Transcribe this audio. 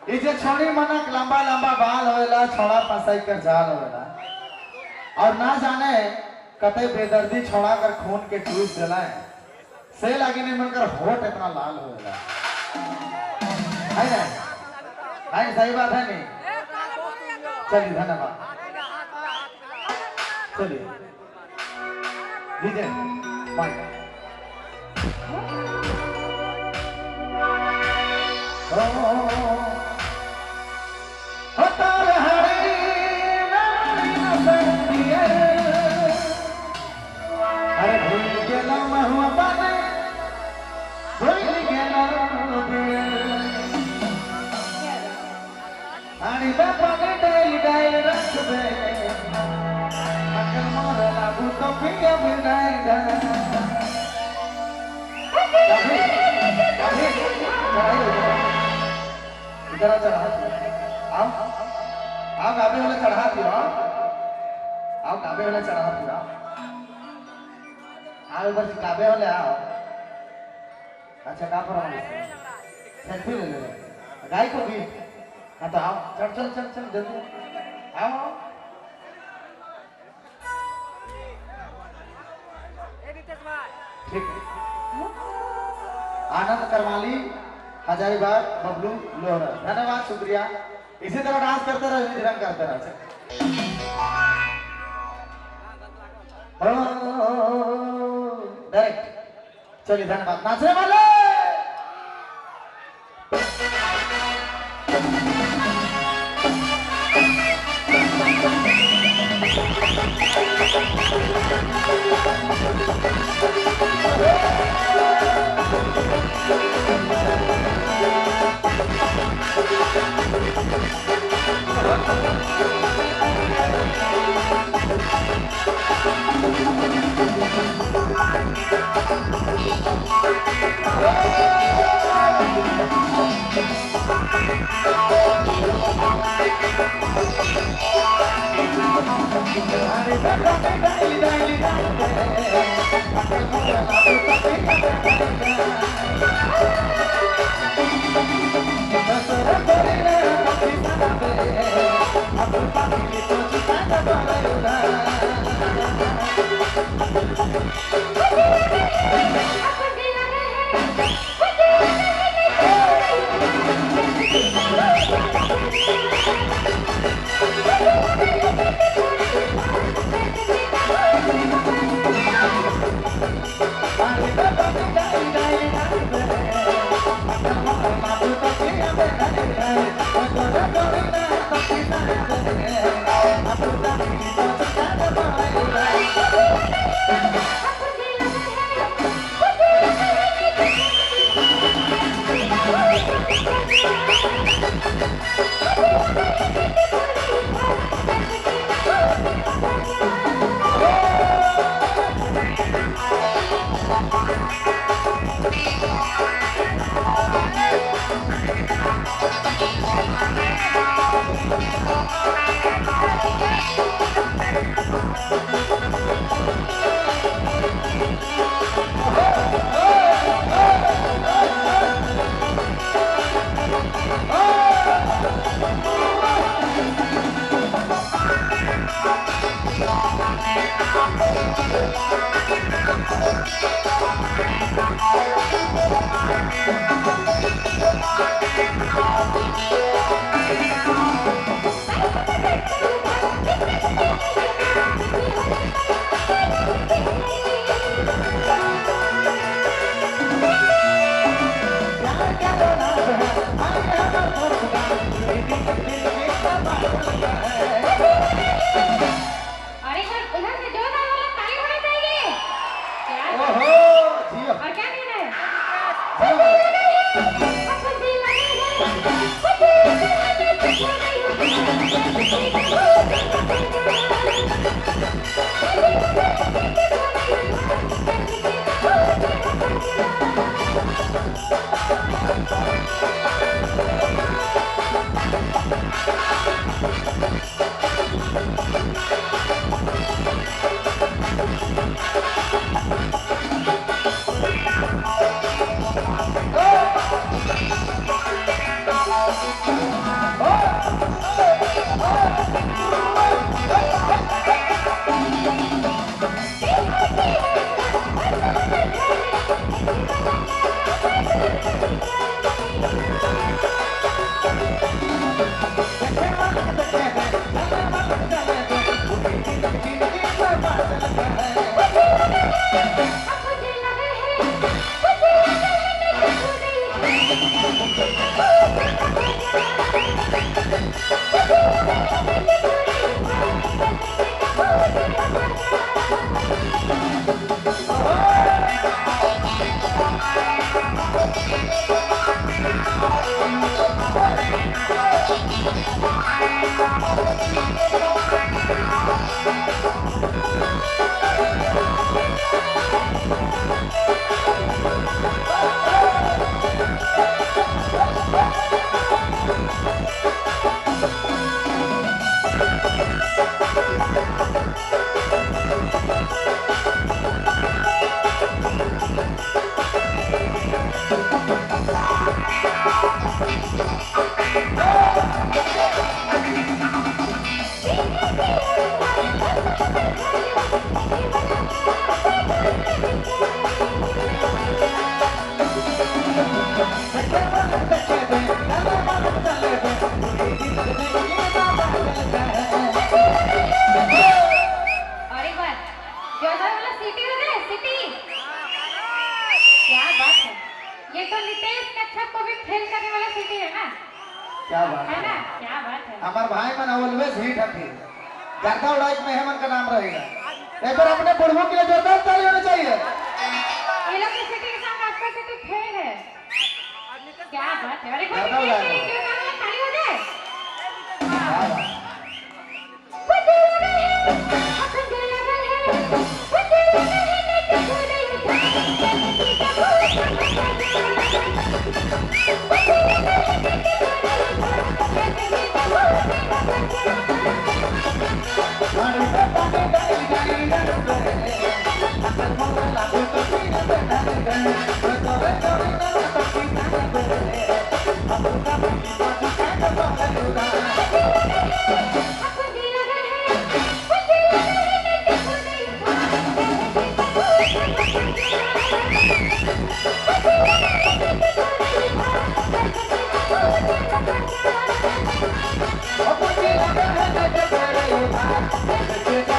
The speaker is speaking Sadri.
ये जे छोड़ी मनक लंबा लंबा बाल होवेला, छोड़ा फंसाई कर जाल होवेला और ना जाने कते बेदर्दी छोड़ा कर खून के चूस जलाए से लागे नहीं मन कर होठ इतना लाल होवेला है ना? है, सही बात है नहीं? चलिए धन्यवाद। चलिए डीजे माइक। अरे भूल गेला महुआ पाने, भूल गेला आनी बापाने डाइल डाइल रख दे अकल मोर लागू तो पिया बिनाई जा। इधर चढ़ा आओ आओ गाबे वाले चढ़ा दियो, आओ गाबे वाले चढ़ा दियो, आओ बस गाबे वाले आओ। अच्छा का पर सेल्फी ले ले गाय को भी। हाँ तो आओ, चल चल चल चल जल्दी आओ। ठीक है। आनंद करमाली, हजारीबाग, बबलू लोहरा, धन्यवाद, शुक्रिया। इसी तरह डांस करते रहो, इसी रंग करते रहो। डायरेक्ट चलिए, धन्यवाद नाचने वाले। और एक बार उधर से जोरदार वाला ताली होना चाहिए। क्या ओहो जियो, और क्या कहना है? Oh! और एक बार जोरदार वाला सीटी हो जाए, सीटी। क्या बात है, ये तो नितेश कच्छप को भी फेल करने वाला सीटी है ना। क्या बात है ना, क्या बात है। हमार भाई मन ऑलवेज हिट हथी, गर्दा उड़ाई में हेमन का नाम रहेगा। एक बार अपने बुढ़बू के लिए जोरदार ताली होनी चाहिए। ये लोग की सीटी के सामने आपका सीटी फेल है। क्या बात है। और एक बार नितेश के लिए जोरदार वाला ताली हो जाए। Thank you.